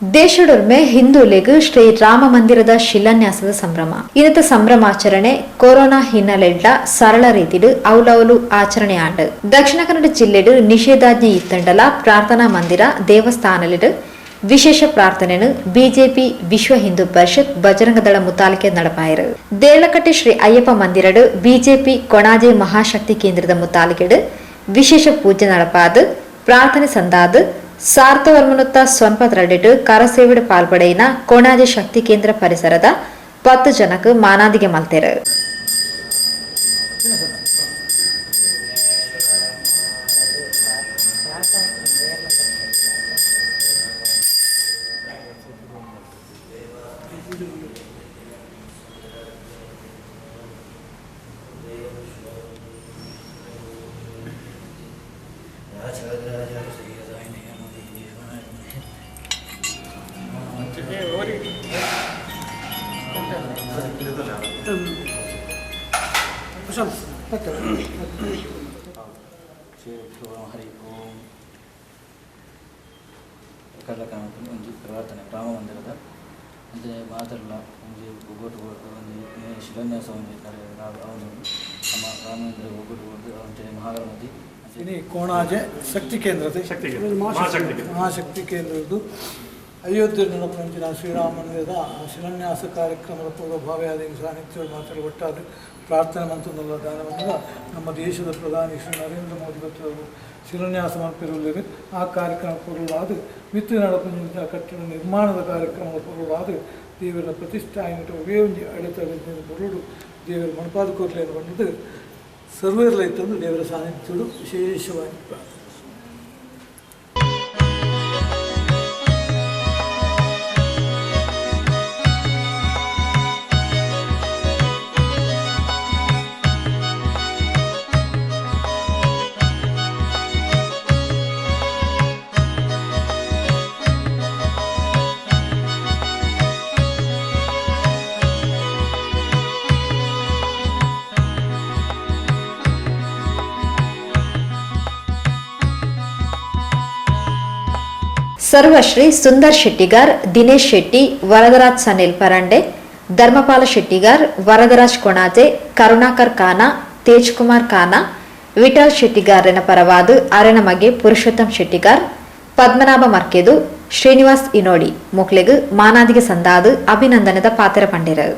ದೇಶಡೊರ್ಮೆ ಹಿಂದೂಲೆಗ್ ಶ್ರೀ ರಾಮ ಮಂದಿರದ ಶಿಲಾನ್ಯಾಸದ ಸಂಭ್ರಮ. ಇನ್ನತ ಸಂಭ್ರಮಾಚರಣೆ ಕೊರೋನಾ ಹಿನ್ನೆಲೆಡ್ಲ ಸರಳ ರೀತಿಡ್ ಔಲೌಲು ಆಚರಣೆ ಆಂಡ್. ದಕ್ಷಿಣ ಕನ್ನಡ ಜಿಲ್ಲೆಡ್ ನಿಷೇಧಾಜ್ಞೆ ಇತ್ತಂಡಲ ಪ್ರಾರ್ಥನಾ ಮಂದಿರ, ದೇವಸ್ಥಾನಲೆಡ್ ವಿಶೇಷ ಪ್ರಾರ್ಥನೆಯನ್ನು ಬಿಜೆಪಿ, ವಿಶ್ವ ಹಿಂದೂ ಪರಿಷತ್, ಬಜರಂಗದಳ ಮುತಾಲಿಕೆ ನಡಪಾಯರು. ದೇಳಕಟ್ಟೆ ಶ್ರೀ ಅಯ್ಯಪ್ಪ ಮಂದಿರಡ್ ಬಿಜೆಪಿ ಕೊಣಾಜೆ ಮಹಾಶಕ್ತಿ ಕೇಂದ್ರದ ಮುತಾಲಿಕೆಡ್ ವಿಶೇಷ ಪೂಜೆ ನಡಪಾದ್ ಪ್ರಾರ್ಥನೆ ಸಂದಾದ್ ಸಾರ್ಥವರ್ಮನುತ್ತ ಸ್ವಂಪದ್ರಡೆಟ್ ಕರಸೇವೆಡ್ ಪಾಲ್ಪಡೆಯಿನ ಕೊಣಾಜೆ ಶಕ್ತಿ ಕೇಂದ್ರ ಪರಿಸರದ 10 ಜನಕ್ ಮಾನಾದಿಗೆ ಮಲ್ತೆರು. ಒಂಜಿ ಪ್ರಾರ್ಥನೆ ರಾಮ ಮಂದಿರದ ಅಂಚನೆ ಮಾತೆರ್ಲ ಒಂಜಿ ಒಗ್ಗಟ್ಟು ಒಂಜಿ ಶಿಲಾನ್ಯಾಸ ಒಂಜಿ ನಮ್ಮ ರಾಮ ಮಂದಿರ ಒಗ್ಗಟ್ಟು ಅಂಚನೆ ಮಹಾಗಣಪತಿ. ಇನಿ ಕೋಣಾಜೆ ಶಕ್ತಿ ಕೇಂದ್ರದ ಮಹಾಶಕ್ತಿ ಕೇಂದ್ರದ್ದು ಅಯೋಧ್ಯೆ ನಡಪಂಚಿನ ಶ್ರೀರಾಮ ಮಂದಿರದ ಶಿಲಾನ್ಯಾಸ ಕಾರ್ಯಕ್ರಮದ ಪೂರ್ವಭಾವಿಯಾದ ಸಾನ್ನಿಧ್ಯ ಮಾತ್ರ ಒಟ್ಟಾದ ಪ್ರಾರ್ಥನೆ ಮಂತೊಂದುಲ್ಲ. ದಾನ ಮಂದಿರ ನಮ್ಮ ದೇಶದ ಪ್ರಧಾನಿ ಶ್ರೀ ನರೇಂದ್ರ ಮೋದಿ ಅವರು ಶಿಲಾನ್ಯಾಸ ಮಲ್ಪಿರುವುದಿಲ್ಲ. ಆ ಕಾರ್ಯಕ್ರಮ ಪೂರ್ವವಾದ ಮಿತ್ರ ನಡಪಂಚಿನ ಕಟ್ಟಡ ನಿರ್ಮಾಣದ ಕಾರ್ಯಕ್ರಮದ ಪೂರ್ವವಾದ ದೇವರ ಪ್ರತಿಷ್ಠಾಯನಿಟ್ಟು ಒವೇ ಒಂಜಿ ಅಡೆತಡೆ ಬರುಡು ದೇವರ ಮಣಪಾದ ಕೋರ್ಲೆಯನ್ನು ಬಂದದ್ದು ಸರ್ವೇರ್ಲೈತಂದು ದೇವರ ಸಾನ್ನಿಧ್ಯಡು ವಿಶೇಷವಾಗಿ ಪ್ರಾರ್ಥನೆ. ಸರ್ವಶ್ರೀ ಸುಂದರ್ ಶೆಟ್ಟಿಗಾರ್, ದಿನೇಶ್ ಶೆಟ್ಟಿ, ವರದರಾಜ್ ಸನಿಲ್ ಪರಂಡೆ, ಧರ್ಮಪಾಲ ಶೆಟ್ಟಿಗಾರ್, ವರದರಾಜ್ ಕೊಣಾಜೆ, ಕರುಣಾಕರ್ ಖಾನಾ, ತೇಜ್ ಕುಮಾರ್ ಖಾನಾ, ವಿಠಲ್ ಶೆಟ್ಟಿಗಾರ್ರೆನ ಪರವಾದ್ ಅರೆನ ಮಗೆ ಪುರುಷೋತ್ತಮ್ ಶೆಟ್ಟಿಗಾರ್, ಪದ್ಮನಾಭ ಮರ್ಕೆದು, ಶ್ರೀನಿವಾಸ್ ಇನೋಡಿ ಮೊಕ್ಲೆಗ್ ಮಾನಾದಿಗೆ ಸಂದಾದ್ ಅಭಿನಂದನೆದ ಪಾತ್ರ ಪಂಡೆರು.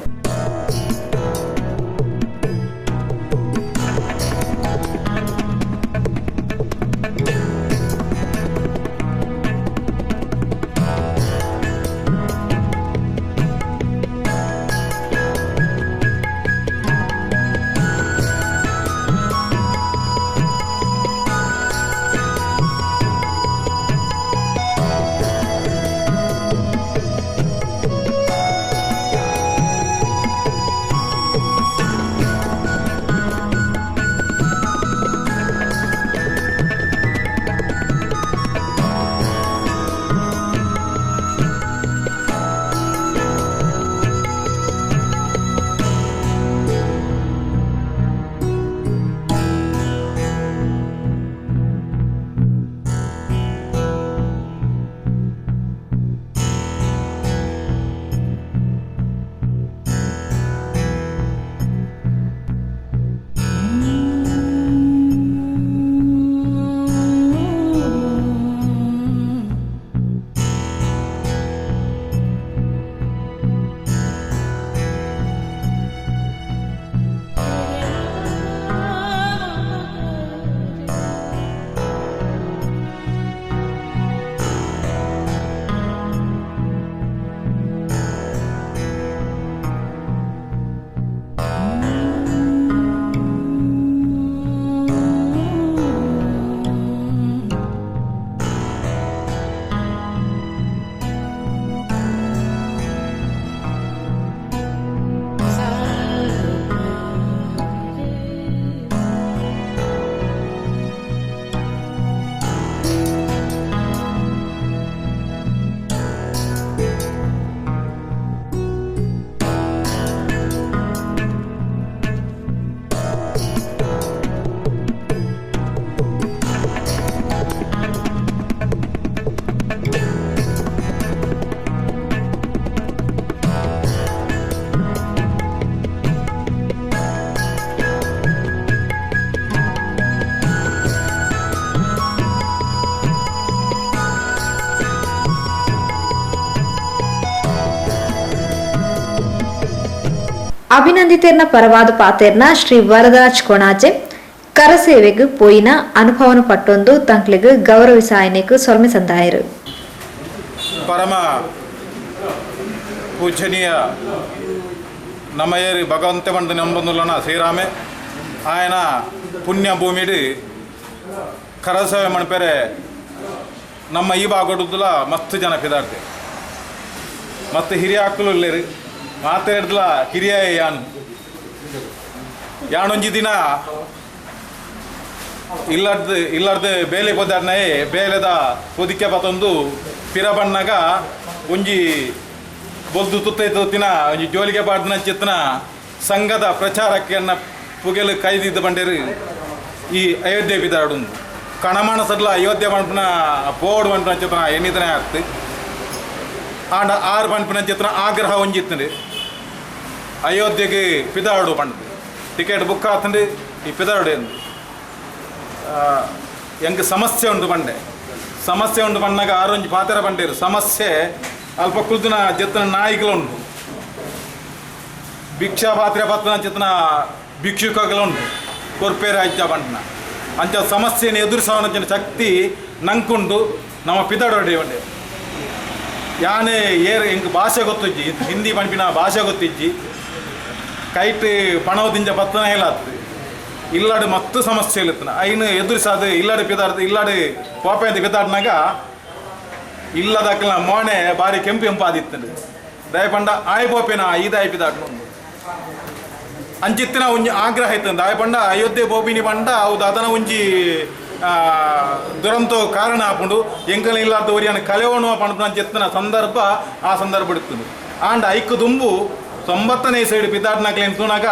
ಅಭಿನಂದಿತರ್ನ ಪರವಾದ ಪಾತೆರ್ನ ಶ್ರೀ ವರದರಾಜ್ ಕೊಣಾಜೆ ಕರಸೇವೆಗ್ ಪೋಯಿನ ಅನುಭವನ ಪಟ್ಟೊಂದು ತಂಕ್ಲೆಗ್ ಗೌರವಿಸಾಯನೆಕ್ ಸೊಲ್ಮೆ ಸಂದಾಯರು. ಪರಮ ಪೂಜನೀಯ ನಮಯೇರಿ ಭಗವಂತ ಬಂದ ನಂಬಂದುಲ್ಲನ ಶ್ರೀರಾಮೆ ಆಯನ ಪುಣ್ಯ ಭೂಮಿಡು ಕರಸೇವೆ ಮಣಪೆರೆ ನಮ್ಮ ಈ ಭಾಗಡುದಲ ಮಸ್ತ್ ಜನ ಪಿದಾಡ್ತೆ ಮತ್ತು ಹಿರಿಯ ಅಕ್ಕಲು ಇಲ್ಲೇರು ಮಾತಾಡ್ದಲ ಹಿರಿಯ ಯಾನ್ ಯಾನೊಂಜಿ ದಿನ ಇಲ್ಲರ್ದು ಇಲ್ಲರ್ದು ಬೇಲೆ ಪೊದಾಡ್ನಯೇ ಬೇಲೆದ ಪೊದಿಕೆ ಪತ್ತೊಂದು ಪಿರ ಬಣ್ಣಗ ಒಂಜಿ ಬೊಲ್ದು ತುತ್ತೈತಿನ ಒಂಜಿ ಜೋಲಿಗೆ ಪಾಡ್ದಿನ ಚಿತ್ತನ ಸಂಘದ ಪ್ರಚಾರಕ್ಕೆ ಅನ್ನ ಪುಗೆಲು ಕೈದಿದ್ದ ಬಂಡೇರು ಈ ಅಯೋಧ್ಯೆ ಬಿದಾಡುಂದು ಕಣಮಣ ಸಡ್ಲ ಅಯೋಧ್ಯೆ ಪನ್ಪಿನ ಬೋರ್ಡ್ ಪನ್ಪಿನ ಚಿತ್ರನ ಎಣ್ಣಿತನೇ ಆಗ್ತು ಆಂಡ ಆರು ಪನ್ಪಿನ ಚಿತ್ರ ಆಗ್ರಹ ಒಂಜಿತ್ತಂಡು ಅಯೋಧ್ಯೆಗೆ ಪಿದಾಡು ಪಂಡ್ದು ಟಿಕೆಟ್ ಬುಕ್ ಆತಂಡು ಈ ಪಿದಾಡು ಎಂದು ಎಂಕ್ ಸಮಸ್ಯೆ ಉಂಡು ಪಂಡೆ ಸಮಸ್ಯೆ ಉಂಡು ಪಣ್ಣಾಗ ಆರೊಂಜಿ ಪಾತೆರ ಪಂಡೇರು ಸಮಸ್ಯೆ ಅಲ್ಪ ಕುಲ್ದಿನ ಜೆತ್ತನ ನಾಯಿಗಳು ಉಂಟು ಭಿಕ್ಷಾ ಪಾತ್ರೆ ಪತ್ನ ಚಿತ್ತನ ಭಿಕ್ಷುಕಗಳು ಉಂಟು ಕೊರ್ಪೇರ ಅಜ್ಜ ಪಂಡನ ಅಂಚ ಸಮಸ್ಯೆಯನ್ನು ಎದುರಿಸೋನ ಶಕ್ತಿ ನಂಕುಂಡು ನಮ್ಮ ಪಿದಾಡೋಡಿ ಬಂಡೆ ಯಾನೆ ಏರ್ ಎಂಕ್ ಭಾಷೆ ಗೊತ್ತಿಜ್ಜಿ ಹಿಂದಿ ಪನ್ಪಿನ ಭಾಷೆ ಗೊತ್ತಿಜ್ಜಿ ಕೈಟ್ ಪಣವು ದಿಂಜ ಪತ್ತನ ಹೇಳಾತು ಇಲ್ಲಾಡು ಮಸ್ತ್ ಸಮಸ್ಯೆ ಇಲ್ಲತ್ತನ ಐನು ಎದುರಿಸಾದು ಇಲ್ಲಾಡು ಪಿದಾಡ್ದು ಇಲ್ಲಾಡು ಕೋಪೆಂತ ಪಿದಾಡ್ನಾಗ ಇಲ್ಲದಕ್ಕಲ ಮೋಣೆ ಬಾರಿ ಕೆಂಪು ಕೆಂಪಾದಿತ್ತಂಡು ದಯಪಂಡ ಆಯ್ ಪೋಪೆನ ಈದಾಯ್ ಪಿದಾಡ್ನು ಅಂಚಿತ್ತಿನ ಒಂಜಿ ಆಗ್ರಹ ಇತ್ತಂದು ಆಯ್ ಪಂಡ ಅಯೋಧ್ಯೆ ಬೋಬಿನಿ ಪಂಡ ಅವು ದಾದನ ಒಂಜಿ ದುರಂತೋ ಕಾರಣ ಆಪುಂಡು ಎಂಕಲ ಇಲ್ಲಾರ್ದ ಒರಿಯನ ಕಲೆವಣುವ ಪಂಡ ಅಂಚಿತ್ತಿನ ಸಂದರ್ಭ ಆ ಸಂದರ್ಭ ಇರ್ತದೆ. ಆಂಡ ಐಕ್ ದುಂಬು 90ನೇ ಸೈಡ್ ಪಿದಾಡ್ನಕ್ಲೇನು ತೂನಾಗ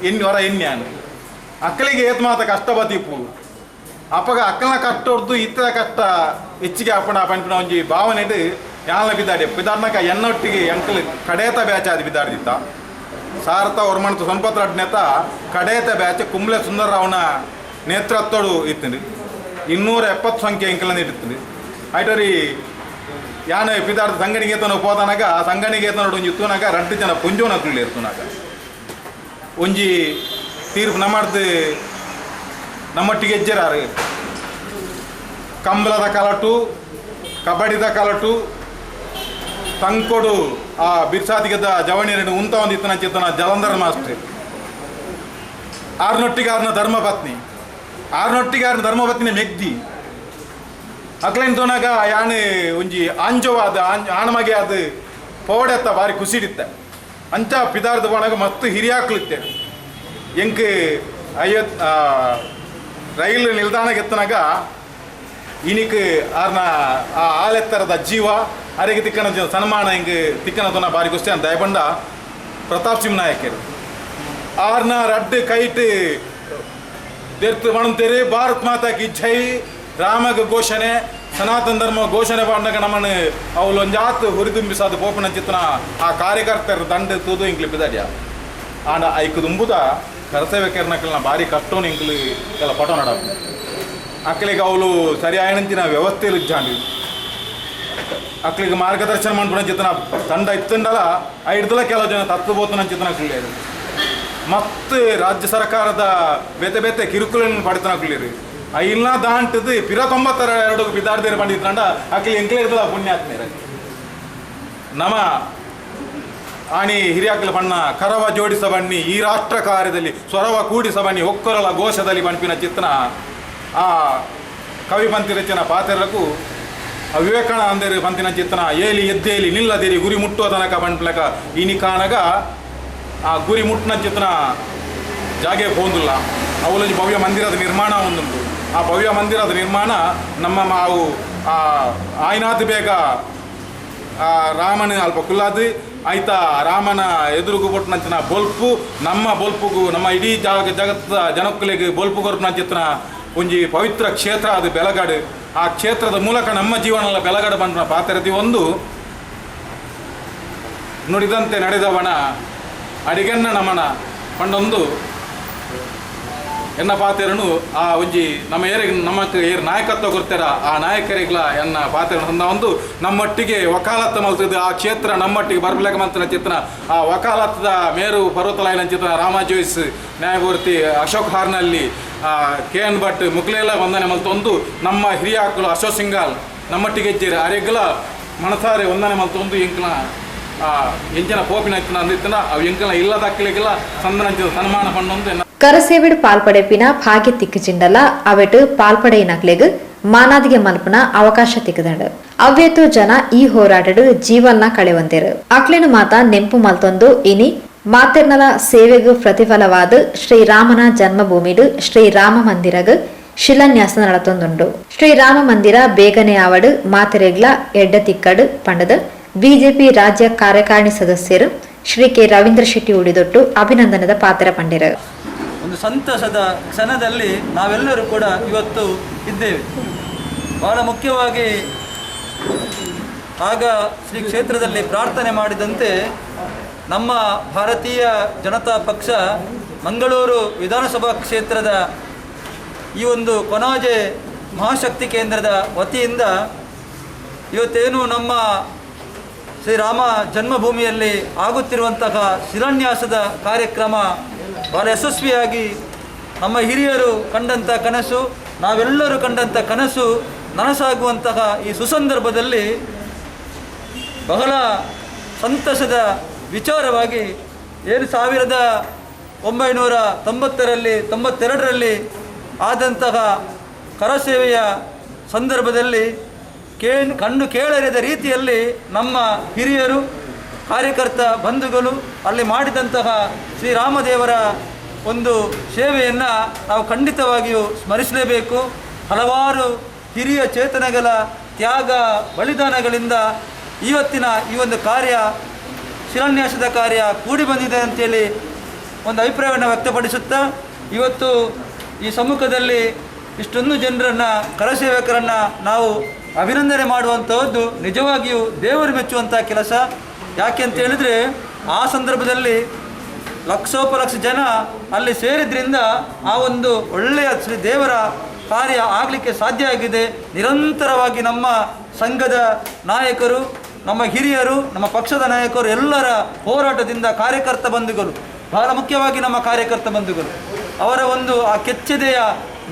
ಎಣ್ಣೆ ಹೊರ ಎಣ್ಣೆ ಅಕ್ಕಲಿಗೆ ಏತ್ ಮಾತ ಕಷ್ಟ ಬತಿಪ್ಪು ಅಪ್ಪಗ ಅಕ್ಕನ ಕಷ್ಟ ಹೊಡ್ದು ಇತರ ಕಷ್ಟ ಹೆಚ್ಚಿಗೆ ಅಪ್ಪಣ ಪಂಪಿನ ಒಂಜಿ ಭಾವನೆ ಯಾನ ಬಿದ್ದಾಡಿ ಬಿದ್ದಾಡ್ನಾಕ ಎನ್ನೊಟ್ಟಿಗೆ ಎಂಕಲ್ ಕಡೇತ ಬ್ಯಾಚ್ ಆದಿ ಬಿದ್ದಾಡ್ದಿತ್ತ ಸಾರತ ಒರ್ಮಣತ ಸೊನ್ಪತ್ರ ಅಡ್ನೇತ ಕಡೇತ ಬ್ಯಾಚ್ ಕುಂಬ್ಳೆ ಸುಂದರರಾವ್ನ ನೇತೃತ್ವಡು ಇತ್ತಂಡು 270 ಸಂಖ್ಯೆ ಎಂಕಲನ್ನ ಇರ್ತದೆ. ಐಟರಿ ಯಾನ ಪಿದಾರ್ದ ಸಂಗಣಿಗೇತನ ಪೋದನಾಗ ಸಂಗಣಿಗೇತನೋಡು ಒಂಜಿ ತೂನಾಗ ರಡ್ಡು ಜನ ಪುಂಜೋನಕ್ಲು ಇರ್ತುನಾಗ ಒಂಜಿ ತೀರ್ಪು ನಮ್ಮಡ್ದು ನಮ್ಮೊಟ್ಟಿಗೆ ಎಜ್ಜೆರಾರು ಕಂಬಳದ ಕಲಟು ಕಬಡ್ಡಿದ ಕಲಟು ತಂಕೊಡು ಆ ಬಿರ್ಸಾದಿಗದ ಜವಣಿಯನ್ನು ಉಂತ ಒಂದಿತ್ತನ ಚಿತ್ತನ ಜಲಂಧರ್ ಮಾಸ್ಟ್ರಿ ಆರ್ನೊಟ್ಟಿಗಾರನ ಧರ್ಮಪತ್ನಿ ಆರ್ನೊಟ್ಟಿಗಾರನ ಧರ್ಮಪತ್ನಿ ಮೆಗ್ದಿ ಅಕ್ಲೇನ್ ತೋನಾಗ ಯಾನೆ ಒಂಜಿ ಆಂಜೋವಾದ ಆಣಮಗೆ ಅದು ಪೋಡೆತ್ತ ಬಾರಿ ಖುಷಿಡಿತ್ತ ಅಂಚ ಪಿದಾರ್ದ ಪೋನಾಗ ಮಸ್ತ್ ಹಿರಿಯಾಕ್ಲಿತ್ತೆ ಎಂಕ್ ರೈಲು ನಿಲ್ದಾಣಕ್ಕೆ ಎತ್ತನಾಗ ಇನಿಕ್ ಆರ್ನ ಆ ಆಲೆತ್ತರದ ಜೀವ ಅರೆಗೆ ತಿಕ್ಕನ ಸನ್ಮಾನ ಹಿಂಗೆ ತಿಕ್ಕನ ತೋನ ಬಾರಿ ಖುಷಿ ಅಂತ ದಯಪಂಡ ಪ್ರತಾಪ್ ಸಿಂಹ ನಾಯಕರು ಆರ್ನ ರಡ್ಡು ಕೈಟ್ ದೇರ್ತು ಮಣಂತೇರಿ ಭಾರತ್ ಮಾತಾ ಕಿ ಜೈ ರಾಮಗ ಘೋಷಣೆ ಸನಾತನ ಧರ್ಮ ಘೋಷಣೆ ಪಂಡಗ ನಮ್ಮನ್ನು ಅವಳು ಒಂಜಾತ್ ಹುರಿದುಂಬಿಸಾದ ಪೋಪನ ಚಿತ್ತನ ಆ ಕಾರ್ಯಕರ್ತರ ದಂಡ ತೂದು ಇಂಕ್ಲಿ ಬಿದಾಡ್ಯ ಆಂಡ ಐಕ್ ದುಂಬುದ ಕರಸೇವಕರ್ನಕಲ್ನ ಭಾರಿ ಕಷ್ಟೋನು ಇಂಕ್ಲಿ ಕೆಲ ಪಟೋ ನಡಪು ಅಕ್ಕಲಿಗೆ ಅವಳು ಸರಿಯಾಯನಂಚಿನ ವ್ಯವಸ್ಥೆ ಇಜ್ಜಾಂಡಿ ಅಕ್ಕಲಿಗೆ ಮಾರ್ಗದರ್ಶನ ಮಾಡ್ಬಿಡ ಚಿತ್ತನ ತಂಡ ಇತ್ತಂಡಲ ಐಡ್ದಲ ಕೆಲವು ಜನ ತತ್ತು ಬೋತನ ಚಿತ್ತನ ಅಕ್ಲಿ ಮತ್ತು ರಾಜ್ಯ ಸರ್ಕಾರದ ಬೇತೆ ಬೇತೆ ಕಿರುಕುಳನ್ನು ಪಡಿತನ ಅಕ್ಲಿರಿ ಇಲ್ಲ ದಾಂಟದು ಪಿರ 92 ಪಿದಾರ್ದೇರು ಪಂಡಿತ್ತಂಡ ಅಕ್ಲಿ ಎಂಕ್ಲೇರ್ದಲ ಪುಣ್ಯಾತ್ಮೇರ ನಮ ಆಣಿ ಹಿರಿಯಾಕಲ ಬಣ್ಣ ಕರವ ಜೋಡಿಸ ಬನ್ನಿ ಈ ರಾಷ್ಟ್ರ ಕಾರ್ಯದಲ್ಲಿ ಸ್ವರವ ಕೂಡಿಸ ಬನ್ನಿ ಒಕ್ಕರಲ ಘೋಷದಲ್ಲಿ ಬಣ್ಪಿನ ಚಿತ್ತನ ಆ ಕವಿ ಪಂತಿ ರಚನ ಪಾತೆರಕು ಆ ವಿವೇಕಾನಂದರು ಪಂತಿನ ಚಿತ್ತನ ಏಲಿ ಎದ್ದೇಲಿ ನಿಲ್ಲದಿರಿ ಗುರಿ ಮುಟ್ಟುವ ತನಕ ಬಣ್ಪ್ಲಕ ಇನಿ ಕಾಣಗ ಆ ಗುರಿ ಮುಟ್ಟಿನ ಚಿತ್ತನ ಜಾಗೆ ಪೋಂದುಲ್ಲ ಅವಲೊಂಜಿ ಭವ್ಯ ಮಂದಿರದ ನಿರ್ಮಾಣ ಒಂದುಂಟು. ಆ ಭವ್ಯ ಮಂದಿರದ ನಿರ್ಮಾಣ ನಮ್ಮ ಮಾವು ಆ ಆಯ್ನಾಥ್ ಬೇಗ ಆ ರಾಮನ ಅಲ್ಪ ಕುಲ್ಲಾದು ಆಯ್ತಾ ರಾಮನ ಎದುರುಗು ಪೊಟ್ಟುನಂಚಿನ ಬೊಲ್ಪು ನಮ್ಮ ಬೊಲ್ಪುಗು ನಮ್ಮ ಇಡೀ ಜಗತ್ತ ಜನಕ್ಕುಲೆಗ್ ಬೊಲ್ಪು ಕೊರ್ಪುನಂಚಿತ್ತನ ಒಂಜಿ ಪವಿತ್ರ ಕ್ಷೇತ್ರ ಅದು ಬೆಳಗಾಡು. ಆ ಕ್ಷೇತ್ರದ ಮೂಲಕ ನಮ್ಮ ಜೀವನ ಬೆಳಗಾಡು ಬಂದ ಪಾತ್ರತಿ ಒಂದು ನುಡಿದಂತೆ ನಡೆದವನ ಅಡಿಗನ್ನ ನಮನ ಪಂಡೊಂದು ಎನ್ನ ಪಾತೆರನು ಆ ಒಂಜಿ ನಮ್ಮ ಏರಿಗೆ ನಮ್ಮಕ್ಕೆ ಏರು ನಾಯಕತ್ವ ಕೊಡ್ತಾರ ಆ ನಾಯಕರಿಗ್ಲ ಎನ್ನ ಪಾತೆರನು ಸಂದ ಒಂದು ನಮ್ಮೊಟ್ಟಿಗೆ ವಕಾಲತ್ತು ಮಲ್ತದ್ದು ಆ ಕ್ಷೇತ್ರ ನಮ್ಮೊಟ್ಟಿಗೆ ಬರ್ಬಲಕ ಮಂತನ ಚಿತ್ರ ಆ ವಕಾಲತ್ತದ ಮೇರು ಪರ್ವತಲಾಯನ ಚಿತ್ರ ರಾಮ ಜೋಯ್ಸ್ ನ್ಯಾಯಮೂರ್ತಿ ಅಶೋಕ್ ಹಾರ್ನಲ್ಲಿ ಕೆ ಎನ್ ಭಟ್ ಮುಕ್ಲೆಲ್ಲ ವಂದನೆ ಮಲ್ತೊಂದು ನಮ್ಮ ಹಿರಿಯಾಕುಲು ಅಶೋಕ್ ಸಿಂಗಾಲ್ ನಮ್ಮೊಟ್ಟಿಗೆ ಇಜ್ಜೇರು ಅರೆಗ್ಲ ಮನಸಾರೆ ವಂದನೆ ಮಲ್ತೊಂದು ಎಂಕ್ಲ ಎಂಚಿನ ಪೋಪಿನ ಇತ್ತಿನ ಅಂದಿತ್ತಿನ ಅವು ಎಂಕಲ ಇಲ್ಲದಕ್ಕಲಿಗೆಲ್ಲ ಸಂದನಂಚಿನ ಸನ್ಮಾನ ಪಣ್ಣೊಂದು. ಕರಸೇವೆಡ್ ಪಾಲ್ಪಡೆಪಿನ ಭಾಗ್ಯ ತಿಕ್ಕು ಚಿಂಡಲ ಅವೆಟ್ ಪಾಲ್ಪಡೆಯಿನಕ್ಲೆಗ್ ಮಾನಾದಿಗೆ ಮಲ್ಪನ ಅವಕಾಶ ತಿಕ್ಕದಂಡು. ಅವ್ವೇತೋ ಜನ ಈ ಹೋರಾಟಡ್ ಜೀವನ್ನ ಕಳೆವಂದಿರು. ಅಕ್ಲೆನು ಮಾತ ನೆಂಪು ಮಲ್ತೊಂದು ಇನಿ ಮಾತೆರ್ನಲ ಸೇವೆಗ್ ಪ್ರತಿಫಲವಾದ ಶ್ರೀರಾಮನ ಜನ್ಮಭೂಮಿಡು ಶ್ರೀರಾಮ ಮಂದಿರಗ್ ಶಿಲಾನ್ಯಾಸ ನಡತೊಂದುಂಡು. ಶ್ರೀರಾಮ ಮಂದಿರ ಬೇಗನೆ ಆವಡು, ಮಾತೆರೆಗ್ಲ ಎಡ್ಡ ತಿಕ್ಕಡು ಪಂಡದ ಬಿಜೆಪಿ ರಾಜ್ಯ ಕಾರ್ಯಕಾರಿಣಿ ಸದಸ್ಯರು ಶ್ರೀ ಕೆ ರವೀಂದ್ರ ಶೆಟ್ಟಿ ಉಳಿದೊಟ್ಟು ಅಭಿನಂದನದ ಪಾತ್ರ ಪಂಡಿರು. ಒಂದು ಸಂತಸದ ಕ್ಷಣದಲ್ಲಿ ನಾವೆಲ್ಲರೂ ಕೂಡ ಇವತ್ತು ಇದ್ದೇವೆ. ಬಹಳ ಮುಖ್ಯವಾಗಿ ಆಗ ಶ್ರೀ ಕ್ಷೇತ್ರದಲ್ಲಿ ಪ್ರಾರ್ಥನೆ ಮಾಡಿದಂತೆ ನಮ್ಮ ಭಾರತೀಯ ಜನತಾ ಪಕ್ಷ ಮಂಗಳೂರು ವಿಧಾನಸಭಾ ಕ್ಷೇತ್ರದ ಈ ಒಂದು ಕೊಣಾಜೆ ಮಹಾಶಕ್ತಿ ಕೇಂದ್ರದ ವತಿಯಿಂದ ಇವತ್ತೇನು ನಮ್ಮ ಶ್ರೀರಾಮ ಜನ್ಮಭೂಮಿಯಲ್ಲಿ ಆಗುತ್ತಿರುವಂತಹ ಶಿಲಾನ್ಯಾಸದ ಕಾರ್ಯಕ್ರಮ ಬಹಳ ಯಶಸ್ವಿಯಾಗಿ, ನಮ್ಮ ಹಿರಿಯರು ಕಂಡಂಥ ಕನಸು, ನಾವೆಲ್ಲರೂ ಕಂಡಂಥ ಕನಸು ನನಸಾಗುವಂತಹ ಈ ಸುಸಂದರ್ಭದಲ್ಲಿ ಬಹಳ ಸಂತಸದ ವಿಚಾರವಾಗಿ ಏನು 1990ರಲ್ಲಿ, 92ರಲ್ಲಿ ಆದಂತಹ ಕರಸೇವೆಯ ಸಂದರ್ಭದಲ್ಲಿ ಕಂಡು ಕೇಳರಿಯದ ರೀತಿಯಲ್ಲಿ ನಮ್ಮ ಹಿರಿಯರು, ಕಾರ್ಯಕರ್ತ ಬಂಧುಗಳು ಅಲ್ಲಿ ಮಾಡಿದಂತಹ ಶ್ರೀರಾಮದೇವರ ಒಂದು ಸೇವೆಯನ್ನು ನಾವು ಖಂಡಿತವಾಗಿಯೂ ಸ್ಮರಿಸಲೇಬೇಕು. ಹಲವಾರು ಹಿರಿಯ ಚೇತನಗಳ ತ್ಯಾಗ ಬಲಿದಾನಗಳಿಂದ ಇವತ್ತಿನ ಈ ಒಂದು ಕಾರ್ಯ, ಶಿಲಾನ್ಯಾಸದ ಕಾರ್ಯ ಕೂಡಿ ಬಂದಿದೆ ಅಂತೇಳಿ ಒಂದು ಅಭಿಪ್ರಾಯವನ್ನು ವ್ಯಕ್ತಪಡಿಸುತ್ತಾ, ಇವತ್ತು ಈ ಸಮ್ಮುಖದಲ್ಲಿ ಇಷ್ಟೊಂದು ಜನರನ್ನು, ಕರಸೇವಕರನ್ನು ನಾವು ಅಭಿನಂದನೆ ಮಾಡುವಂತಹದ್ದು ನಿಜವಾಗಿಯೂ ದೇವರು ಮೆಚ್ಚುವಂಥ ಕೆಲಸ. ಯಾಕೆ ಅಂತ ಹೇಳಿದರೆ, ಆ ಸಂದರ್ಭದಲ್ಲಿ ಲಕ್ಷೋಪಲಕ್ಷ ಜನ ಅಲ್ಲಿ ಸೇರಿದ್ರಿಂದ ಆ ಒಂದು ಒಳ್ಳೆಯ ಶ್ರೀ ದೇವರ ಕಾರ್ಯ ಆಗಲಿಕ್ಕೆ ಸಾಧ್ಯ ಆಗಿದೆ. ನಿರಂತರವಾಗಿ ನಮ್ಮ ಸಂಘದ ನಾಯಕರು, ನಮ್ಮ ಹಿರಿಯರು, ನಮ್ಮ ಪಕ್ಷದ ನಾಯಕರು ಎಲ್ಲರ ಹೋರಾಟದಿಂದ, ಕಾರ್ಯಕರ್ತ ಬಂಧುಗಳು, ಬಹಳ ಮುಖ್ಯವಾಗಿ ನಮ್ಮ ಕಾರ್ಯಕರ್ತ ಬಂಧುಗಳು ಅವರ ಒಂದು ಆ ಕೆಚ್ಚೆದೆಯ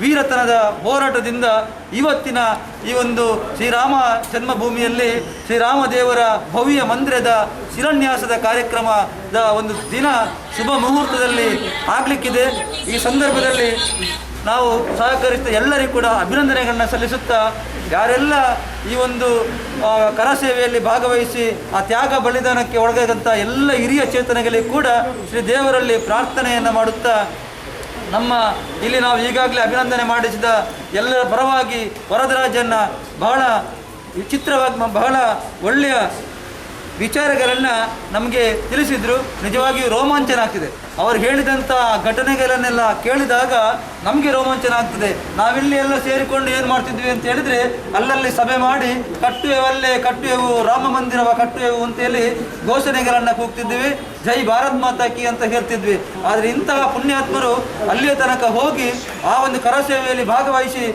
ವೀರತನದ ಹೋರಾಟದಿಂದ ಇವತ್ತಿನ ಈ ಒಂದು ಶ್ರೀರಾಮ ಜನ್ಮಭೂಮಿಯಲ್ಲಿ ಶ್ರೀರಾಮ ದೇವರ ಭವ್ಯ ಮಂದಿರದ ಶಿಲಾನ್ಯಾಸದ ಕಾರ್ಯಕ್ರಮದ ಒಂದು ದಿನ ಶುಭ ಮುಹೂರ್ತದಲ್ಲಿ ಆಗಲಿಕ್ಕಿದೆ. ಈ ಸಂದರ್ಭದಲ್ಲಿ ನಾವು ಸಹಕರಿಸಿದ ಎಲ್ಲರಿಗೂ ಕೂಡ ಅಭಿನಂದನೆಗಳನ್ನ ಸಲ್ಲಿಸುತ್ತಾ, ಯಾರೆಲ್ಲ ಈ ಒಂದು ಕರಸೇವೆಯಲ್ಲಿ ಭಾಗವಹಿಸಿ ಆ ತ್ಯಾಗ ಬಲಿದಾನಕ್ಕೆ ಒಳಗಾದಂಥ ಎಲ್ಲ ಹಿರಿಯ ಚೇತನಗಳಿಗೆ ಕೂಡ ಶ್ರೀ ದೇವರಲ್ಲಿ ಪ್ರಾರ್ಥನೆಯನ್ನು ಮಾಡುತ್ತಾ, ನಮ್ಮ ಇಲ್ಲಿ ನಾವು ಈಗಾಗಲೇ ಅಭಿನಂದನೆ ಮಾಡಿಸಿದ ಎಲ್ಲರ ಪರವಾಗಿ ವರದರಾಜನ್ನ ಬಹಳ ವಿಚಿತ್ರವಾಗಿ, ಬಹಳ ಒಳ್ಳೆಯ ವಿಚಾರಗಳನ್ನು ನಮಗೆ ತಿಳಿಸಿದರು. ನಿಜವಾಗಿಯೂ ರೋಮಾಂಚನ ಆಗ್ತಿದೆ. ಅವರು ಹೇಳಿದಂಥ ಘಟನೆಗಳನ್ನೆಲ್ಲ ಕೇಳಿದಾಗ ನಮಗೆ ರೋಮಾಂಚನ ಆಗ್ತದೆ. ನಾವಿಲ್ಲಿ ಎಲ್ಲ ಸೇರಿಕೊಂಡು ಏನು ಮಾಡ್ತಿದ್ವಿ ಅಂತ ಹೇಳಿದರೆ, ಅಲ್ಲಲ್ಲಿ ಸಭೆ ಮಾಡಿ "ಕಟ್ಟುವೆವಲ್ಲೇ ಕಟ್ಟುವೆವು, ರಾಮ ಮಂದಿರವ ಕಟ್ಟುವೆವು" ಅಂತೇಳಿ ಘೋಷಣೆಗಳನ್ನು ಕೂಗ್ತಿದ್ವಿ. "ಜೈ ಭಾರತ್ ಮಾತಾ ಕಿ" ಅಂತ ಹೇಳ್ತಿದ್ವಿ. ಆದರೆ ಇಂತಹ ಪುಣ್ಯಾತ್ಮರು ಅಲ್ಲಿಯ ತನಕ ಹೋಗಿ ಆ ಒಂದು ಕರಸೇವೆಯಲ್ಲಿ ಭಾಗವಹಿಸಿ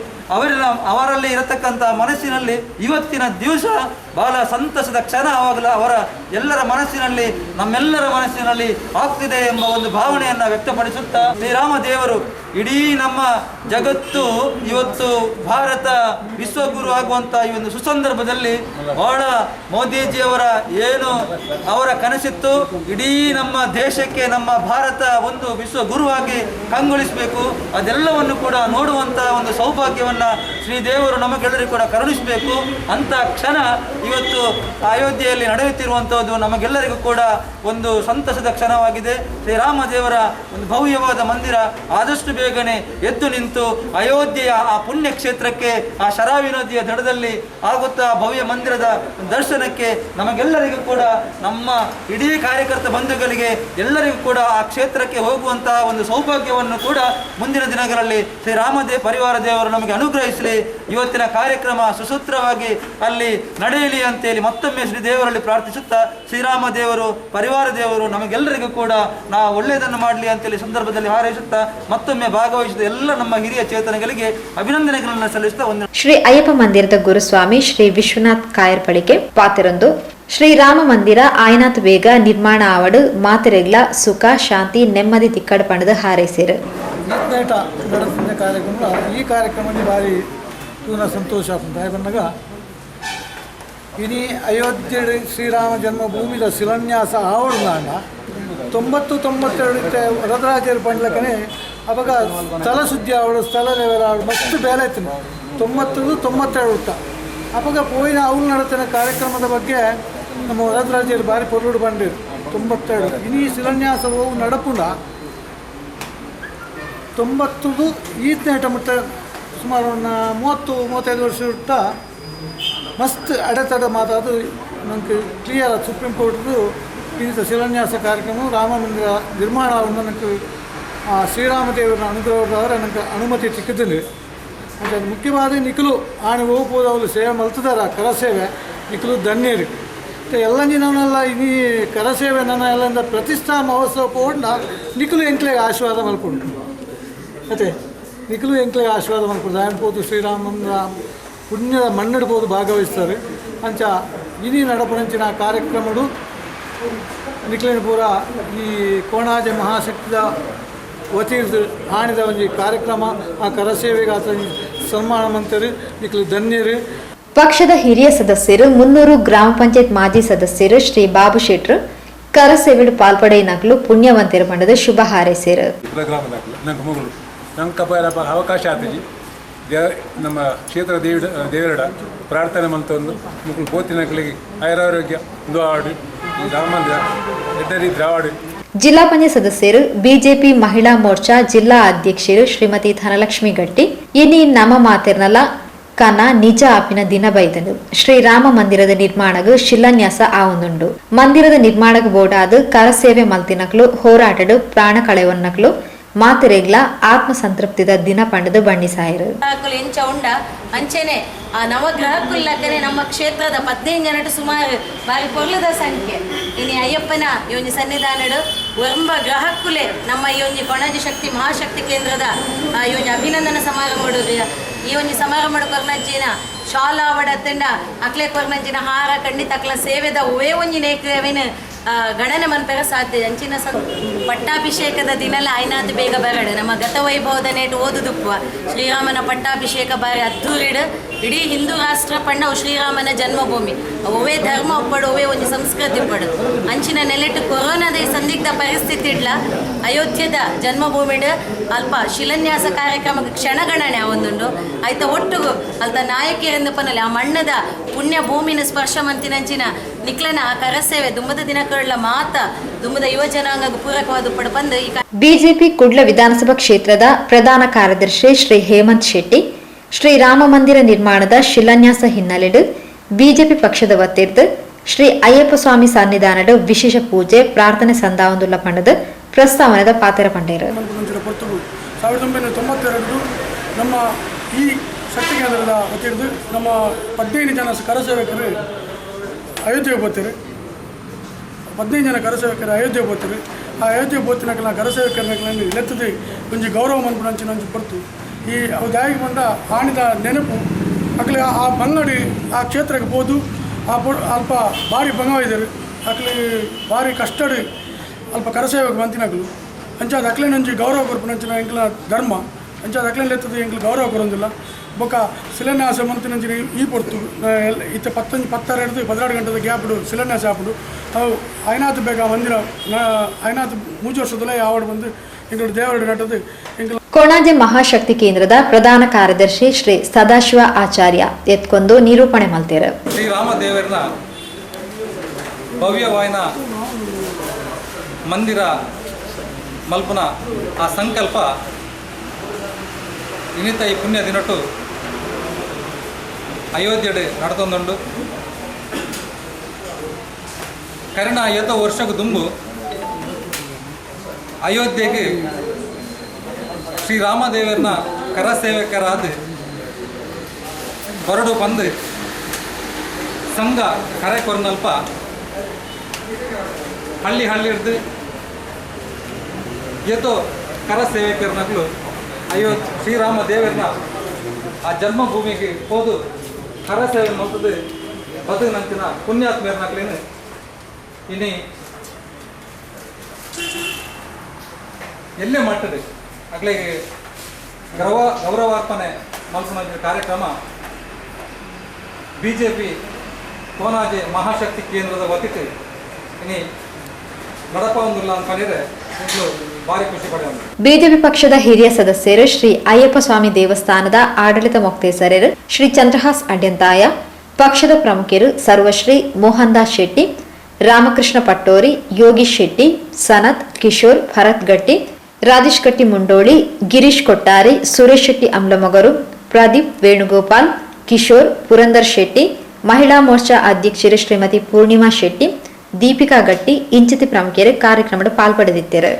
ಅವರಲ್ಲಿ ಇರತಕ್ಕಂಥ ಮನಸ್ಸಿನಲ್ಲಿ ಇವತ್ತಿನ ದಿವಸ ಬಹಳ ಸಂತಸದ ಕ್ಷಣ ಆವಾಗಲ ಅವರ ಎಲ್ಲರ ಮನಸ್ಸಿನಲ್ಲಿ, ನಮ್ಮೆಲ್ಲರ ಮನಸ್ಸಿನಲ್ಲಿ ಆಗ್ತಿದೆ ಎಂಬ ಒಂದು ಭಾವನೆಯನ್ನು ವ್ಯಕ್ತಪಡಿಸುತ್ತಾ, ಶ್ರೀರಾಮ ದೇವರು ಇಡೀ ನಮ್ಮ ಜಗತ್ತು ಇವತ್ತು ಭಾರತ ವಿಶ್ವಗುರು ಆಗುವಂಥ ಈ ಒಂದು ಸುಸಂದರ್ಭದಲ್ಲಿ ಬಹಳ ಮೋದಿಜಿಯವರ ಏನು ಅವರ ಕನಸಿತ್ತು, ಇಡೀ ನಮ್ಮ ದೇಶಕ್ಕೆ ನಮ್ಮ ಭಾರತ ಒಂದು ವಿಶ್ವಗುರುವಾಗಿ ಕಂಗೊಳಿಸಬೇಕು, ಅದೆಲ್ಲವನ್ನು ಕೂಡ ನೋಡುವಂಥ ಒಂದು ಸೌಭಾಗ್ಯವನ್ನು ಶ್ರೀದೇವರು ನಮಗೆಲ್ಲರಿಗೂ ಕೂಡ ಕರುಣಿಸಬೇಕು. ಅಂತ ಕ್ಷಣ ಇವತ್ತು ಅಯೋಧ್ಯೆಯಲ್ಲಿ ನಡೆಯುತ್ತಿರುವಂಥದ್ದು ನಮಗೆಲ್ಲರಿಗೂ ಕೂಡ ಒಂದು ಸಂತಸದ ಕ್ಷಣವಾಗಿದೆ. ಶ್ರೀರಾಮ ದೇವರ ಒಂದು ಭವ್ಯವಾದ ಮಂದಿರ ಆದಷ್ಟು ಬೇಗನೆ ಎದ್ದು ನಿಂತು ಅಯೋಧ್ಯೆಯ ಆ ಪುಣ್ಯ ಕ್ಷೇತ್ರಕ್ಕೆ, ಆ ಶರಾವತಿ ನದಿಯ ದಡದಲ್ಲಿ ಆಗುತ್ತಾ ಭವ್ಯ ಮಂದಿರದ ದರ್ಶನಕ್ಕೆ ನಮಗೆಲ್ಲರಿಗೂ ಕೂಡ, ನಮ್ಮ ಇಡೀ ಕಾರ್ಯಕರ್ತ ಬಂಧುಗಳಿಗೆ ಎಲ್ಲರಿಗೂ ಕೂಡ ಆ ಕ್ಷೇತ್ರಕ್ಕೆ ಹೋಗುವಂತಹ ಒಂದು ಸೌಭಾಗ್ಯವನ್ನು ಕೂಡ ಮುಂದಿನ ದಿನಗಳಲ್ಲಿ ಶ್ರೀರಾಮದೇ ಪರಿವಾರ ದೇವರು ನಮಗೆ ಅನುಗ್ರಹಿಸಲಿ. ಇವತ್ತಿನ ಕಾರ್ಯಕ್ರಮ ಸುಸೂತ್ರವಾಗಿ ಅಲ್ಲಿ ನಡೆಯಲಿ. ಕೊರಲಿ ಅಂತೇಳಿ ಮತ್ತೊಮ್ಮೆ ಶ್ರೀ ದೇವರಲ್ಲಿ ಪ್ರಾರ್ಥಿಸುತ್ತಾ ಶ್ರೀರಾಮ ದೇವರು ಪರಿವಾರ ದೇವರು ನಮಗೆಲ್ಲರಿಗೂ ಕೂಡ ನಾವು ಒಳ್ಳೆಯದನ್ನು ಮಾಡಲಿ ಅಂತೇಳಿ ಸಂದರ್ಭದಲ್ಲಿ ಹಾರೈಸುತ್ತಾ ಮತ್ತೊಮ್ಮೆ ಭಾಗವಹಿಸಿದ ಎಲ್ಲ ನಮ್ಮ ಹಿರಿಯ ಚೇತನಗಳಿಗೆ ಅಭಿನಂದನೆಗಳನ್ನು ಸಲ್ಲಿಸುತ್ತಾ ಒಂದು. ಶ್ರೀ ಅಯ್ಯಪ್ಪ ಮಂದಿರದ ಗುರುಸ್ವಾಮಿ ಶ್ರೀ ವಿಶ್ವನಾಥ್ ಕಾಯರ್ಪಳಿಕೆ ಪಾತಿರಂದು ಶ್ರೀರಾಮ ಮಂದಿರ ಆಯನಾಥ್ ಬೇಗ ನಿರ್ಮಾಣ ಆವಡು ಮಾತೆರೆಗ್ಲ ಸುಖ ಶಾಂತಿ ನೆಮ್ಮದಿ ತಿಕ್ಕಡ ಪಣದ ಹಾರೈಸಿರು. ಕಾರ್ಯಕ್ರಮ ಈ ಕಾರ್ಯಕ್ರಮ ಭಾರಿ ಪೂರ್ಣ ಸಂತೋಷ ಬಂದಾಗ ಇನಿ ಅಯೋಧ್ಯೆ ಶ್ರೀರಾಮ ಜನ್ಮಭೂಮಿದ ಶಿಲಾನ್ಯಾಸ ಆವಡನಾಂಡ 90 92 ವರದರಾಜರು ಪಂಡ್ಲಕನೆ ಅವಾಗ ಸ್ಥಳ ಸುದ್ದಿ ಆವಡು ಸ್ಥಳ ಲೆವೆಲ್ ಆವಡು ಮಸ್ತ್ ಬೇಲೆ ಆಯ್ತು 90 92 ಹುಟ್ಟ ಅವಾಗ ಪೋಯಿನ ಅವ್ರು ನಡತಿನ ಕಾರ್ಯಕ್ರಮದ ಬಗ್ಗೆ ನಮ್ಮ ವರದರಾಜರು ಭಾರಿ ಪೊರ್ಲುಡು ಬಂದಿರು 92 ಇನಿ ಶಿಲಾನ್ಯಾಸ ಹೋಗಿ ನಡಪುಂಡ 90 ಈತನೇಟ ಮುಟ್ಟ ಸುಮಾರು ಒಂದು 30 35 ವರ್ಷ ಹುಟ್ಟ ಮಸ್ತ್ ಅಡೆತಡೆ ಮಾತಾದು ನನಗೆ ಕ್ಲಿಯರ್ ಸುಪ್ರೀಂ ಕೋರ್ಟ್ದು ಇನ್ನಿತ ಶಿಲಾನ್ಯಾಸ ಕಾರ್ಯಕ್ರಮ ರಾಮ ಮಂದಿರ ನಿರ್ಮಾಣವನ್ನು ನನಗೆ ಶ್ರೀರಾಮದೇವರ ಅನುಗ್ರಹದವರ ನನಗೆ ಅನುಮತಿ ಸಿಕ್ಕಿದ್ದೀನಿ. ಮತ್ತು ಮುಖ್ಯವಾದ ನಿಖಲು ಆಣೆ ಹೋಗ್ಬೋದು ಸೇವೆ ಮಲ್ತದಾರ ಕರಸೇವೆ ನಿಖಲು ಧನ್ಯರು. ಮತ್ತು ಎಲ್ಲ ನಾನೆಲ್ಲ ಈ ಕರಸೇವೆ ನನ್ನ ಎಲ್ಲ ಪ್ರತಿಷ್ಠಾ ಮಹೋತ್ಸವ ಪೋಂಡ ನಿಖಲು ಎಂಕ್ಲೆಗೆ ಆಶೀರ್ವಾದ ಮಲ್ಕೊಂಡು ಮತ್ತು ನಿಖಲು ಎಂಕ್ಲೆಗೆ ಆಶೀರ್ವಾದ ಮಲ್ಕೊಂಡು ಆಯನ್ ಶ್ರೀರಾಮನ ಪುಣ್ಯದ ಮಣ್ಣಿಡ್ಬೋದು ಭಾಗವಹಿಸ್ತಾರೆ. ಅಂಚ ಇನಿ ನಡಪುನಂಚಿನ ಕಾರ್ಯಕ್ರಮಡು ನಿಖಲಿನ ಪೂರ ಈ ಕೋಣಾಜೆ ಮಹಾಶಕ್ತಿದ ವತಿರ್ದು ಆಣಿದ ಒಂಜಿ ಕಾರ್ಯಕ್ರಮ ಆ ಕರಸೇವೆಗೆ ಆತ ಸನ್ಮಾನ ಮಂತರು ನಿಖಲು ಧನ್ಯರು. ಪಕ್ಷದ ಹಿರಿಯ ಸದಸ್ಯರು 300 ಗ್ರಾಮ ಪಂಚಾಯತ್ ಮಾಜಿ ಸದಸ್ಯರು ಶ್ರೀ ಬಾಬು ಶೆಟ್ರು ಕರಸೇವೆಡು ಪಾಲ್ಪಡೆಯಿನಕಲು ಪುಣ್ಯವಂತರು ಪಂಡದ ಶುಭ ಹಾರೈಸಿರು. ಅವಕಾಶ ಆತಿಜಿ ನಮ್ಮ ಕ್ಷೇತ್ರ ದೇವರಡ ಪ್ರಾರ್ಥನೆ ಮಂತೊಂದು ಮುಕ್ಕಳು ಪೋತಿನಕಲಿಗೆ ಆಯುರಾರೋಗ್ಯ ಒಂದು ಆಡು ಈ ರಾಮ ಮಂದಿರ ಎಡ್ಡರಿ ದ್ರಾವಾಡು. ಜಿಲ್ಲಾ ಪಂಚಾಯತ್ ಸದಸ್ಯರು ಬಿಜೆಪಿ ಮಹಿಳಾ ಮೋರ್ಚಾ ಜಿಲ್ಲಾ ಅಧ್ಯಕ್ಷರು ಶ್ರೀಮತಿ ಧನಲಕ್ಷ್ಮಿ ಗಟ್ಟಿ ಇನಿ ನಮ್ಮ ಮಾತಿರ್ನಲ ಕನ ನಿಜ ಆಪಿನ ದಿನ ಬೈದನು. ಶ್ರೀರಾಮ ಮಂದಿರದ ನಿರ್ಮಾಣಗು ಶಿಲಾನ್ಯಾಸ ಆವೊಂದುಂಡು. ಮಂದಿರದ ನಿರ್ಮಾಣకు ಬೋಡಾದು ಕರಸೇವೆ ಮಲ್ತಿನಕ್ಲು ಹೋರಾಟಡು ಪ್ರಾಣ ಕಳೆವನ್ನಕ್ಲು ಮಾತೆರೆಗ್ಲ ಆತ್ಮ ಸಂತೃಪ್ತಿದ ದಿನ ಪಂಡದು ಬಣ್ಣಿಸಾಯರು. ಎಂಚ ಉಂಡ ಅಂಚೆನೆ ಆ ನವಗ್ರಹಕ್ಕುಲ್ಲಕ್ಕನೆ ನಮ್ಮ ಕ್ಷೇತ್ರದ 15 ಜನಟು ಸುಮಾರು ಬಾರಿ ಪೊರ್ಲದ ಸಂಖ್ಯೆ. ಇನಿ ಅಯ್ಯಪ್ಪನ ಈ ಒಂಜಿ ಸನ್ನಿಧಾನಡು ಒಂಬ ಗ್ರಹಕ್ಕುಲೆ ನಮ್ಮ ಈ ಒಂಜಿ ಕೊಣಾಜೆ ಶಕ್ತಿ ಮಹಾಶಕ್ತಿ ಕೇಂದ್ರದ ಈ ಒಂಜಿ ಅಭಿನಂದನ ಸಮಾರಂಭ ಈ ಒಂಜಿ ಸಮಾರಂಭ ಕೊರ್ನಂಚಿನ ಶಾಲ್ ಆವಡ ತಂಡ ಅಕ್ಲೆ ಕೊರ್ನಂಚಿನ ಹಾರ ಖಂಡಿತ ಅಕ್ಲ ಸೇವೆದ ಒವೇ ಒಂಜಿ ನೇಕವೇನು ಗಣನೆ ಮನ್ಪೆರ ಸಾಧ್ಯ. ಅಂಚಿನ ಪಟ್ಟಾಭಿಷೇಕದ ದಿನಲ ಆಯ್ನಾಥ್ ಬೇಗ ಬರಡು ನಮ್ಮ ಗತವೈಭವದ ನೇಟು ಓದುದುಪ್ಪುವ ಶ್ರೀರಾಮನ ಪಟ್ಟಾಭಿಷೇಕ ಬಾರಿ ಅದ್ದೂರಿಡು ಇಡೀ ಹಿಂದೂ ರಾಷ್ಟ್ರ ಪಣ್ಣವು ಶ್ರೀರಾಮನ ಜನ್ಮಭೂಮಿ ಒವೇ ಧರ್ಮ ಒಪ್ಪಡು ಒವೇ ಒಂಜಿ ಸಂಸ್ಕೃತಿ ಒಪ್ಪಡು ಅಂಚಿನ ನೆಲೆಟು ಕೊರೋನಾದ ಸಂದಿಗ್ಧ ಪರಿಸ್ಥಿತಿ ಇಡ್ಲ ಅಯೋಧ್ಯದ ಜನ್ಮಭೂಮಿಡು ಅಲ್ಪ ಶಿಲಾನ್ಯಾಸ ಕಾರ್ಯಕ್ರಮಕ್ಕೆ ಕ್ಷಣಗಣನೆ ಒಂದುಂಡು ಆಯ್ತ ಒಟ್ಟುಗು ಅಲ್ತ ನಾಯಕಿಯರೆಂದು ಪನಲೆ ಆ ಮಣ್ಣದ ಪುಣ್ಯ ಭೂಮಿನ ಸ್ಪರ್ಶ ಮಂತಿನಂಚಿನ ನಿಕ್ಲನ ಆ ಕರಸೇವೆ ದುಂಬದ ದಿನಕಳ್ಳ ಮಾತ ದುಂಬದ ಯುವ ಜನಾಂಗ ಪೂರಕವಾದ ಪಡಪಂದು. ಈ ಬಿಜೆಪಿ ಕುಡ್ಲ ವಿಧಾನಸಭಾ ಕ್ಷೇತ್ರದ ಪ್ರಧಾನ ಕಾರ್ಯದರ್ಶಿ ಶ್ರೀ ಹೇಮಂತ್ ಶೆಟ್ಟಿ ಶ್ರೀರಾಮ ಮಂದಿರ ನಿರ್ಮಾಣದ ಶಿಲಾನ್ಯಾಸ ಹಿನ್ನೆಲೆಡು ಬಿಜೆಪಿ ಪಕ್ಷದ ವತಿರ್ದು ಶ್ರೀ ಅಯ್ಯಪ್ಪ ಸ್ವಾಮಿ ಸನ್ನಿಧಾನಡು ವಿಶೇಷ ಪೂಜೆ ಪ್ರಾರ್ಥನೆ ಸಂದಾವೊಂದುಲ್ಲ ಪಂಡದು ಪ್ರಸ್ತಾವನೆದ ಪಾತ್ರ ಪಂಡೇರು. 1992 ನಮ್ಮ ಈ ಶಕ್ತಿ ಕೇಂದ್ರದ ವತಿರ್ದು ನಮ್ಮ 15 ಜನ ಕರಸೇವಕರು ಅಯೋಧ್ಯೆಗೆ ಹೋಗ್ತಾರೆ. 15 ಜನ ಕರಸೇವಕರು ಅಯೋಧ್ಯೆಗೆ ಹೋಗ್ತಾರೆ. ಆ ಅಯೋಧ್ಯೆ ಪೋತಿನಕಲ ಕರಸೇವಕರನ್ನ ಲೆತ್ತದೆ ಒಂಜಿ ಗೌರವ ಮನ್ಪುನಂಚಿನ ಒಂಜಿ ಪೊರ್ತು ಈ ಅವು ದಾಯಿಗೆ ಬಂದ ಆಣಿದ ನೆನಪು ಅಕ್ಲೆ ಆ ಬಂಗಡಿ ಆ ಕ್ಷೇತ್ರಕ್ಕೆ ಪೋದು ಆ ಅಲ್ಪ ಭಾರಿ ಬಂಗವಾಯಿದರು ಅಕ್ಲೆ ಭಾರಿ ಕಷ್ಟಡು ಅಲ್ಪ ಕರಸೇವಕ ಬಂತಿನಕಲು ಅಂಚಾದ ಅಕ್ಲೇನೊಂಜಿ ಗೌರವ ಕೊರ್ಪುನಂಚಿನ ಎಂಕ್ಲ ಧರ್ಮ ಅಂಚಾದ ಅಕ್ಲೇನ್ ಲೆತ್ತದ ಎಂಕ್ಲ ಗೌರವ ಕೊರೊಂದಿಲ್ಲ. ಬೊಕ್ಕ ಶಿಲಾನ್ಯಾಸ ಮಂತಿನಂಚಿನ ಈ ಪೊರ್ತು ಇತ್ತೆ 10 12 ಗಂಟೆದ ಗ್ಯಾಪ್ಡು ಶಿಲಾನ್ಯಾಸ ಆಪುಡು ಅವು ಐನಾಥ್ ಬೇಗ ಮಂದಿರ ಐನಾಥ್ 3 ವರ್ಷದಲ್ಲೇ ಯಾವಡು ಬಂದು ಎಂಗಳು ದೇವರಡು ನಟದು ಎಂಕ್ಲ. ಕೊಣಾಜೆ ಮಹಾಶಕ್ತಿ ಕೇಂದ್ರದ ಪ್ರಧಾನ ಕಾರ್ಯದರ್ಶಿ ಶ್ರೀ ಸದಾಶಿವ ಆಚಾರ್ಯ ಎತ್ಕೊಂಡು ನಿರೂಪಣೆ ಮಲ್ತೇರು. ಶ್ರೀರಾಮದೇವರನ ಭವ್ಯವಾಯಿನ ಮಂದಿರ ಮಲ್ಪುನ ಆ ಸಂಕಲ್ಪ ಇನ್ನಿತ ಈ ಪುಣ್ಯ ದಿನಟು ಅಯೋಧ್ಯೆಡೆ ನಡತೊಂದುಂಡು. ಕರ್ಣ ಏತೋ ವರ್ಷಕ್ಕೆ ದುಂಬು ಅಯೋಧ್ಯೆಗೆ ಶ್ರೀರಾಮದೇವರನ ಕರಸೇವಕರಾದ ಬರಡು ಬಂದು ಸಂಘ ಕರೆ ಕೊರ್ನಲ್ಪ ಹಳ್ಳಿ ಹಳ್ಳಿ ಹಿಡ್ದು ಏತೋ ಕರ ಸೇವಕರನಕ್ಲು ಅಯ್ಯೋ ಶ್ರೀರಾಮ ದೇವರನ್ನ ಆ ಜನ್ಮಭೂಮಿಗೆ ಹೋದು ಕರ ಸೇವೆ ಮಲ್ತದು ಬದುಕಿನಂಚಿನ ಪುಣ್ಯಾತ್ಮೇರ್ನಕ್ಲೇನು ಇನಿ ಎಲ್ಲೇ ಮಟ್ಟದ ಅಗ್ಲಿಗೆ ಗೌರವಾರ್ಪಣೆ ಮಲ್ಪುನ ಕಾರ್ಯಕ್ರಮ ಬಿಜೆಪಿ ಕೋನಾಜೆ ಮಹಾಶಕ್ತಿ ಕೇಂದ್ರದ ವತಿಟ್ ಇನಿ ನಡಪವೊಂದುಲ್ಲ ಅನ್ಕೊಂಡಿದ್ರೆ ಇಂದ್ಲು ಭಾರಿ ಖುಷಿ ಪಡೆಯೋದು. ಬಿಜೆಪಿ ಪಕ್ಷದ ಹಿರಿಯ ಸದಸ್ಯರು, ಶ್ರೀ ಅಯ್ಯಪ್ಪ ಸ್ವಾಮಿ ದೇವಸ್ಥಾನದ ಆಡಳಿತ ಮೊಕ್ತೇಸರರು ಶ್ರೀ ಚಂದ್ರಹಾಸ್ ಅಡ್ಯಂತಾಯ, ಪಕ್ಷದ ಪ್ರಮುಖರು ಸರ್ವಶ್ರೀ ಮೋಹನ್ ದಾಸ್ ಶೆಟ್ಟಿ, ರಾಮಕೃಷ್ಣ ಪಟ್ಟೋರಿ, ಯೋಗೀಶ್ ಶೆಟ್ಟಿ, ಸನತ್ ಕಿಶೋರ್, ಭರತ್ ಗಟ್ಟಿ, ರಾಜೇಶ್ ಗಟ್ಟಿ ಮುಂಡೋಳಿ, ಗಿರೀಶ್ ಕೊಟ್ಟಾರಿ, ಸುರೇಶ್ ಶೆಟ್ಟಿ ಅಮ್ಲಮೊಗರು, ಪ್ರದೀಪ್ ವೇಣುಗೋಪಾಲ್, ಕಿಶೋರ್, ಪುರಂದರ್ ಶೆಟ್ಟಿ, ಮಹಿಳಾ ಮೋರ್ಚಾ ಅಧ್ಯಕ್ಷರು ಶ್ರೀಮತಿ ಪೂರ್ಣಿಮಾ ಶೆಟ್ಟಿ, ದೀಪಿಕಾ ಗಟ್ಟಿ ಇಂಚಿತಿ ಪ್ರಮುಖರು ಕಾರ್ಯಕ್ರಮದ ಪಾಲ್ಪಡೆದಿದ್ದರು.